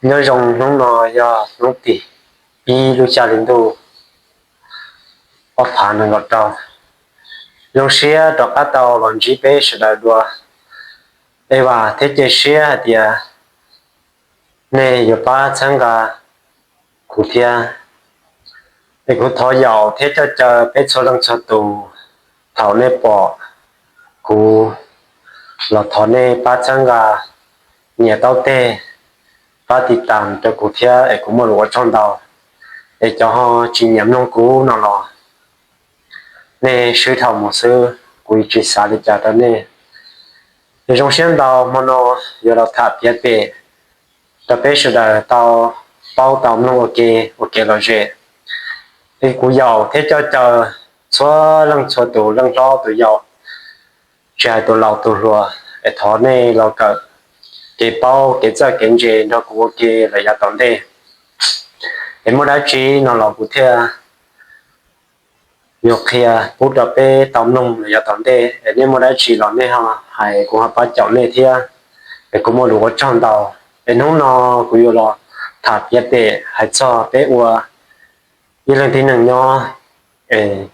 Nyob zoo, hnub no yog hnub tim ib lub xya hli ntuj ob phav nees nkaum rau. Zoo siab rov qab tau los ntsib peb sawv daws dua. Es vam thiab cia siab hais tias nej yuav pab txhawb nqa kuv thiab. Es kuv thov yaum thiab coj caw peb txhua leej txhua tus, thaum nej pom kuv los thov nej pab txhawb nqa, nias taub teg, pab tiv tam rau kuv thiab es kuv muaj lus ua tsaug ntau. Es cov ho tsis nyiam mloog kuv no los nej swb dhau mus xwb, kuv tsis xav li cas rau nej. Es zoo siab ntau hmo no yuav los tham piav pem rau peb sawv daws tau paub tau mloog ua ke, ua kev lom zem. Es kuv yaum thiab coj caw txhua leej txhua tus, leej hlob tus yau, tsis hais tus laus tus hluas, es thov nej los kawm kev paub kev txawj kev ntse nrog kuv ua ke lawm yav tom ntej. Es muaj dab tsi no los kuv thiaj yuav qhia pub rau peb tau mloog lawm yav tom ntej. Es nej muaj dab tsi los nej ho hais, kuv ho pab caum nej thiab, es kuv muaj lus ua tsaug ntau. Es hnub no kuv yuav los tham piav pem hais txog peb ua ib leeg tib neeg nyob, es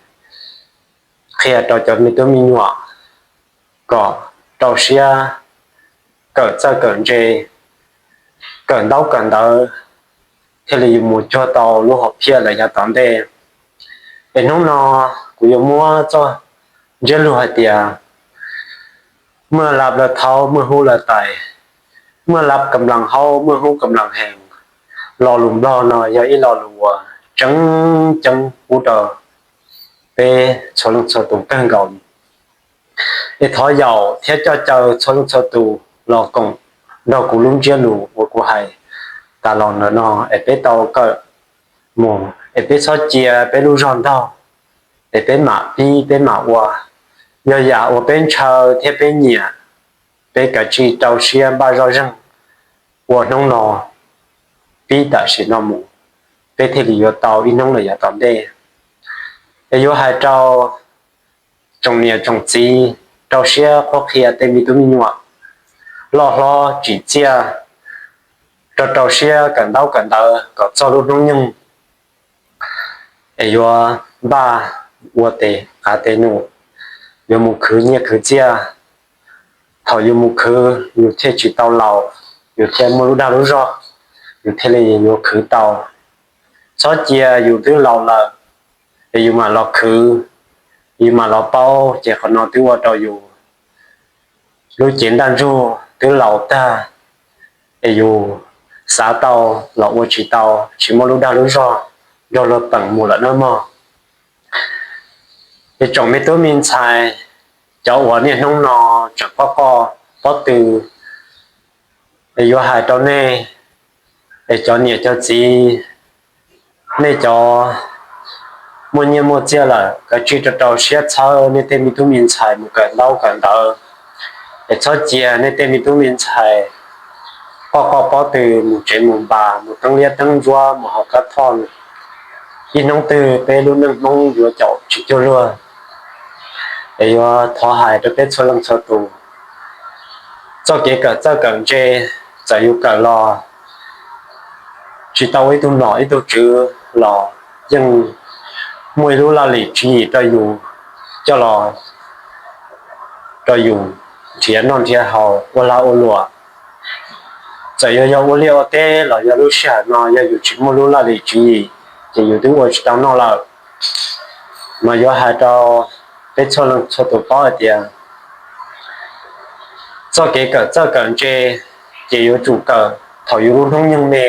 qhia rau cov me tub me nyuam kom rau siab kawm txawj kawm ntse, kawm ntaub kawm ntawv, thiaj li yuav mus cuag tau lub hom phiaj lawm yav tom ntej. Es hnub no kuv yuav muab txoj ntsiab lus hais tias, muaj lab lawv thaub, muaj hub lawv tais, muaj lab kam las haub, muaj hub kam las heev. Lo lus Nplog no yog ib lo lus uas tseem ceeb pub rau peb txhua leej txhua tus kawg nkaus. Es thov yaum thiab coj caw txhua leej txhua tus los koom nrog kuv lub ntsiab lus uas kuv hais tas los ntawm no, es peb tau kawm mus, es peb txhob cia peb lub zog ntaug, es peb mam pib peb mam ua. Yog yam uas peb ntshaw thiab peb nyiam, peb kav tsij rau siab npaj zoj zeeg ua hnub no, pib tam sim no mus, peb thiaj li yuav tau ib hnub lawm yav tom ntej. Es yuav hais rau tsoom niam tsoom txiv, rau siab qhuab qhia tej me tub me nyuam, loj hlob tsim txiaj, rau rau siab kawm ntaub kawm ntawv kom txog lub hnub nyoog es yuav npaj ua tes qav tes num, yuav mus khwv nyiaj khwv txiaj. Thaum yus mus khwv yus thiaj tsis tau laus, yus thiaj muaj lub dag lub zog, yus thiaj li yuav khwv tau. Txhob cia yus twb laus lawm es yus mam los khwv, yus mam los paub, ces qhov no twb ua rau yus lub cev ntaj ntsug twb laus tag, es yus xav tau los ua tsis tau, tsis muaj lub dag lub zog nrog luag peem mus lawm nawb mog. Es tsoom me tub me ntxhais, cov uas niaj hnub no tseem qoj qoj pob tw, es yuav hais rau nej, es cov niam cov txiv, nej cov muaj nyiaj muaj txiaj lawm, kav tsij rau rau siab txhawb nej tej me tub me ntxhais mus kawm ntaub kawm ntawv, es txhob cia nej tej me tub me ntxhais qoj qoj pob tw mus tsev mus npas, mus teeb liab teeb ntsuab, mus haus kab thoj. Ib hnub twg peb lub neej Hmoob yuav caum tsis cuag luag. Es yuav thov hais rau peb txhua leej txhua tus, txoj kev kawm txawj kawm ntse, txawm yus kawm los tsis tau ua ib tug nom ib tug tswv los yeej muaj ib lub laj lim tswv yim rau yus, coj los rau yus nrhiav noj nrhiav haus, ua lag ua luam. Txawm yuav yog ua liaj ua teb los yog lub sij hawm no yog yus tsis muaj lub laj lim tswv yim, ces yus twb ua tsis tau noj lawm. Mas yuav hais rau peb txhua leej txhua tus paub hais tias txoj kev kawm txawj kawm ntse ces yuav tsum kawm thaum yus lub hnub nyoog me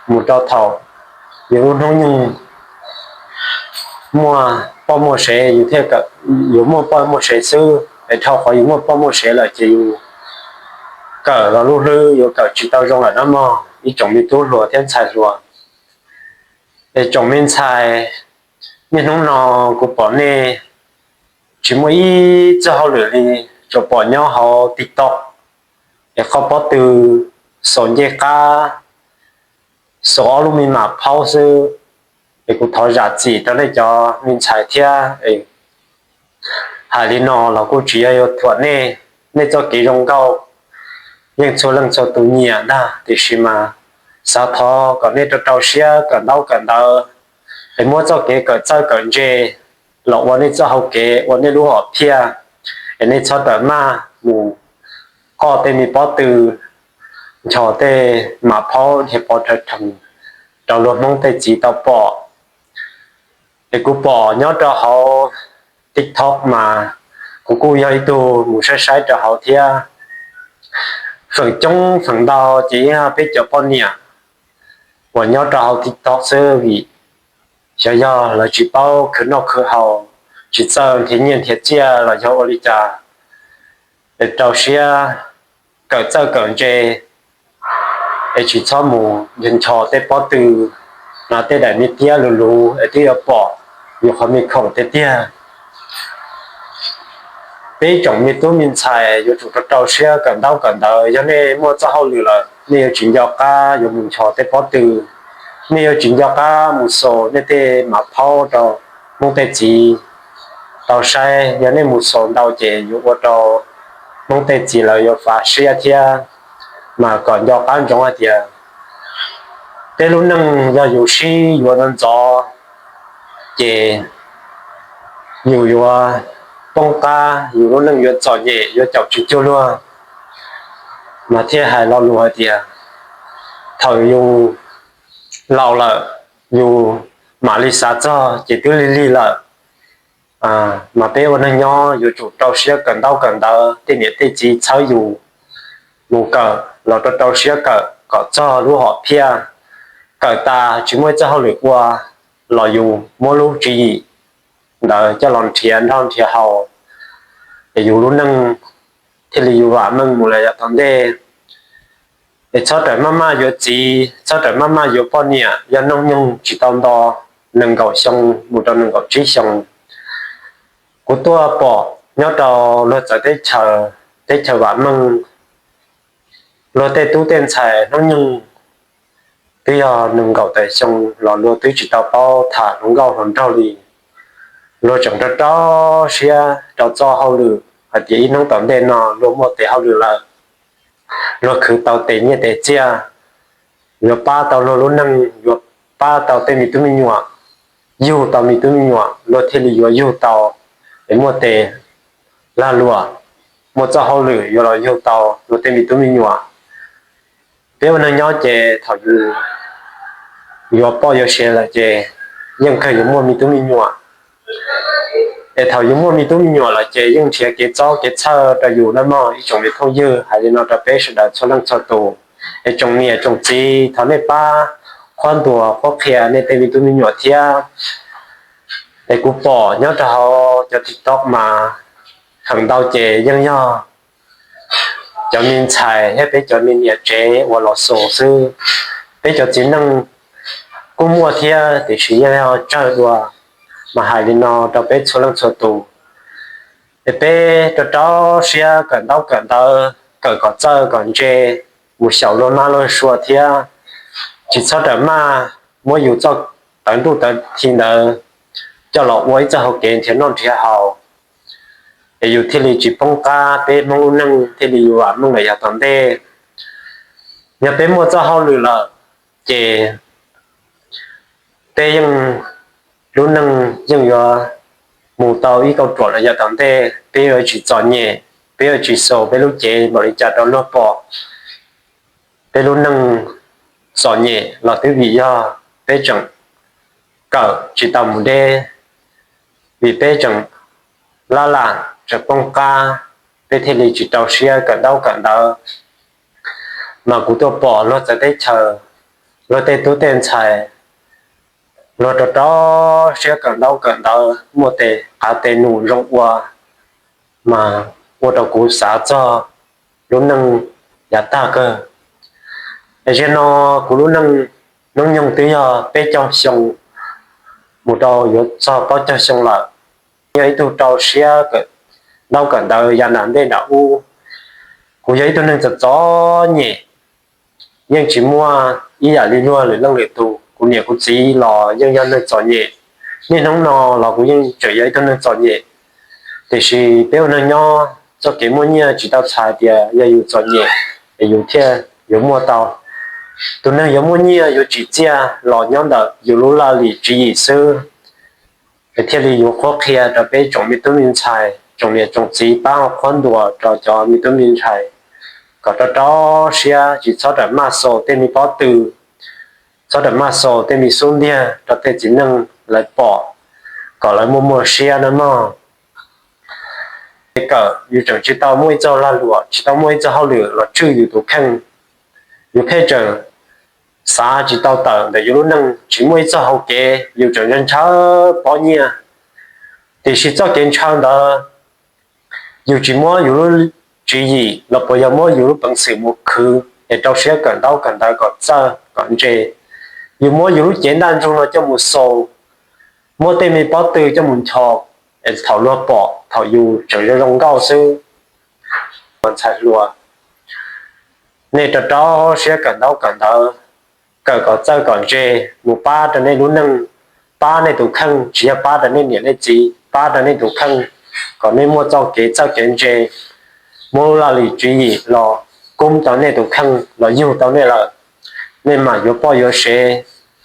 mus rau thaum yus lub hnub nyoog muaj poj muaj sev, yus thiaj kawm, yuav muaj poj muaj sev xwb. Es dhau qhov yus muaj poj muaj sev lawm ces yus kawm los lub hlwb yuav kawm tsis tau zoo lawm nawb mog, ib tsoom me tub hluas thiab ntxhais hluas. Es tsoom me ntxhais, niaj hnub no kuv pom nej tsis muaj ib txoj hauj lwm li, tsuas pom nyob hauv TikTok es qoj pob tw, xaus ncej qab, xaus ob lub me mam phaub xwb. Es kuv thov zam txim rau nej cov me ntxhais thiab. Hais li no los kuj tsis yog yuav thuam nej, nej txoj kev zoo nkauj yeej txhua leej txhua tus nyiam ntag, tiam sis mas xav thov kom nej rau rau siab kawm ntaub kawm ntawv, es muab txoj kev kawm txawj kawm ntse los ua nej txoj hau kev, ua nej lub hom phiaj, es nej txhob rawm maj mus qoj tej me pob tw, nchos tej mam phaub dhia pov rhawv rhees rau luag Hmoob tej txiv tau pom. Es kuv pom nyob rau hauv TikTok mas kuv kuj yog ib tug mus saib saib rau hauv thiab. Feem coob feem ntau ces yog peb cov poj niam uas nyob rau hauv TikTok xwb, vim xyov yog lawv tsis paub khwv noj khwv haus, tsis txawj nrhiav nyiaj nrhiav txiaj los yog ua li cas, es rau siab kawm txawj kawm ntse, es tsis txhob mus nchos tej pob tw, no tej daim me tiab luv luv es twb yuav pom yus qhov me khoom tiag tiag. Peb tsoom me tub me ntxhais yuav tsum rau rau siab kawm ntaub kawm ntawv. Yog nej muaj txoj hauj lwm lawm, nej yuav tsis nco qab yuav mus nchos tej pob tw, nej yuav tsis nco qab mus xaus nej tej mam phaub rau Hmoob tej txiv tau saib. Yog nej mus xaus ntau ces yuav ua rau Hmoob tej txiv lawv yuav fav siab thiab. Mas kom nco qab ntsoov hais tias peb lub neej yog yus sib yuav ntxov ntxov ces yus yuav poob qab, yus lub neej yuav txom nyem, yuav caum tsis cuag luag. Mas thiaj hais lo lus hais tias thaum yus laus lawm, yus mam li xav txog ces twb lig lig lawm. Mas peb ua neeg nyob yuav tsum rau siab kawm ntaub kawm ntawv, tej niam tej txiv txhawb yus mus kawm los rau rau siab kawm kom txog lub hom phiaj. Kawm tas tsis muaj ib txoj hauj lwm ua los yus muab lub tswv yim ntawd coj los nrhiav noj nrhiav haus, es yus lub neej thiaj li yuav vam meej mus lawm yav tom ntej. Es txhob rawm maj maj yuav txiv, txhob rawm maj maj yuav poj niam yog hnub nyoog tsis tau nto nees nkaum xyoo mus rau nees nkaum tsib xyoo. Kuv tuaj pom nyob rau luag txawv teb chaws, teb chaws vam meej, luag tej tub tej ntxhais hnub nyoog twb yog nees nkaum tawm xyoo los luag twb tsis tau paub tham hluas nkauj hluas nraug li. Luag tseem rau rau siab rau txoj hauj lwm hais tias ib hnub tom ntej no luag muaj tes hauj lwm lawm, luag khwv tau tes nyiaj tes txiaj, yuav pab tau luag lub neej, yuav pab tau tej me tub me nyuam, yug tau me tub me nyuam luag thiaj li yuav yug tau, es muaj tes lag luam, muaj txoj hauj lwm yuav los yug tau luag tej me tub me nyuam. Peb ua neeg nyob ces thaum yus yuav poj yuav sev lawm ces yeej kawg yuav muaj me tub me nyuam. Es thaum yus muaj me tub me nyuam lawm ces yeej nrhiav kev txob kev txhawj rau yus nawb mog ib tsoom me phooj ywg. Hais li no rau peb sawv daws txhua leej txhua tus, es tsoom niam tsoom txiv thov nej pab qhuab ntuas qhuab qhia nej tej me tub me nyuam thiab. Es kuv pom nyob rau hauv cov TikTok mas feem ntau ces yeej yog cov me ntxhais thiab peb cov me niam tsev uas los xus xwb. Peb cov txiv neej kuj muaj thiab tiam sis yeej yog tsawg dua. Mas hais li no rau peb txhua leej txhua tus, es peb rau rau siab kawm ntaub kawm ntawv, kawm kom txawj kom ntse, mus xyaum luag mab luag sua thiab, tsis txhob rawm maj muab yus txoj tawv ntuj tawv thi ntawd coj los ua ib txoj hau kev nrhiav noj nrhiav haus, es yus thiaj li tsis poob qab, peb Hmoob lub neej thiaj li yuav vam meej lawm yav tom ntej. Yog peb muaj txoj hauj lwm lawm ces peb yeej, lub neej yeej yuav mus tau ib kauj ruam los yav tom ntej. Peb yuav tsis txom nyem, peb yuav tsis xaus peb lub cev npaum li cas rau luag pom. Peb lub neej txom nyem los twb vim yog peb tseem kawm tsis tau mus deb, vim peb tseem lab lam tseem poob qab, peb thiaj li tsis rau siab kawm ntaub kawm ntawv. Mas kuv tuaj pom luag txawv teb chaws, luag tej tub tej ntxhais, luag rau rau siab kawm ntaub kawm ntawv, muaj tes qav tes num zoo ua, mas ua rau kuv xav txog lub neej yav tag kawg. Es zaum no kuv lub neej hnub nyoog twb yog peb caug xyoo mus rau yuav txog plaub caug xyoo lawm. Yog ib tug rau siab kawm ntaub kawm ntawv yav nram ntej nram ub. Kuv yog ib tug neeg txom txom nyem, yeej tsis muaj ib yam li luag lwm leej lwm tus. Kuv niam kuv txiv los yeej yog neeg txom nyem, niaj hnub no los kuv yeej tseem yog ib tug neeg txom nyem. Tiam sis peb ua neeg nyob txoj kev muaj nyiaj tsis tau txhais tias yog yus txom nyem es yus thiaj yuav muaj tau. Tus neeg yuav muaj nyiaj yuav tsim txiaj los nyob ntawm yus lub laj lim tswv yim xwb. Es thiaj li yuav qhuab qhia rau peb tsoom me tub me ntxhais, tsoom niam tsoom txiv pab ho qhuab ntuas rau cov me tub me ntxhais kom rau rau siab, tsis txhob rawm maj xaus tej me pob tw, txhob rawm maj xaus tej me xub ntiag rau tej txiv neej lawv pom kom lawv muaj muaj siab nawb mog. Kawm yus tseem tsis tau muaj ib txoj lag luam, tsis tau muaj ib txoj hauj lwm los tswj yus tus kheej. Yus pheej tseem xav tsis tau tawm ntawm yus lub neej, tsis muaj ib txoj hau kev, yus tseem ntshaw ntshaw pob nyiaj. Tiam sis txoj kev ntshaw ntawd yus tsis muab yus lub tswv yim los puas yog muab yus lub peev xwm mus khwv es rau siab kawm ntaub kawm ntawv kom txawj kom ntse. Yus muab yus lub cev ntaj ntsug no coj mus xaus, muab tej me pob tw coj mus ncho, es thaum luag pom thaum yus tseem zoo zoo nkauj xwb. Ntxhais hluas, nej rau rau siab kawm ntaub kawm ntawv, kawm kom txawj kom ntse, mus pab rau nej lub neej, pab nej tus kheej, tsis yog pab rau nej niam nej txiv, pab rau nej tus kheej, kom nej muaj txoj kev txawj kev ntse, muab laj lim tswv yim los kub tau nej tus kheej los yug tau nej lawm, nej mam yuav poj yuav sev,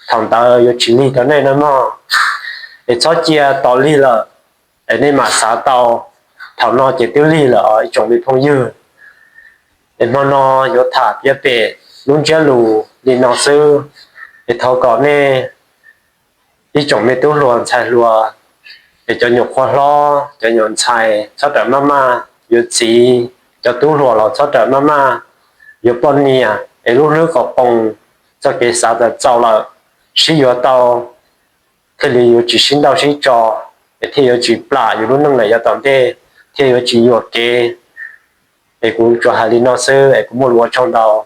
thaum ntawd yuav tsis lig rau nej nawb mog. Es txhob cia tos lig lawm, es nej mam xav tau, thaum no ces twb lig lawm os ib tsoom me phooj ywg. Es hmo no yuav tham piav pem lub ntsiab lus li no xwb. Es thov kom nej ib tsoom me tub hluas ntxhais hluas, es cov nyuam qhuav hlob, cov nyuam ntxhais txhob rawm maj maj yuav txiv, cov tub hluas los txhob rawm maj maj yuav poj niam, es lub hlwb qhov poos, txoj kev xav txawm txaus lawm, sib yuav tau, thiaj li yuav tsis sib nrauj sib tso, es thiaj yuav tsis plam yus lub neej lawm yav tom ntej, thiaj yuav tsis yuam kev. Es kuv tsuas hais li no xwb, es kuv muaj lus ua tsaug ntau.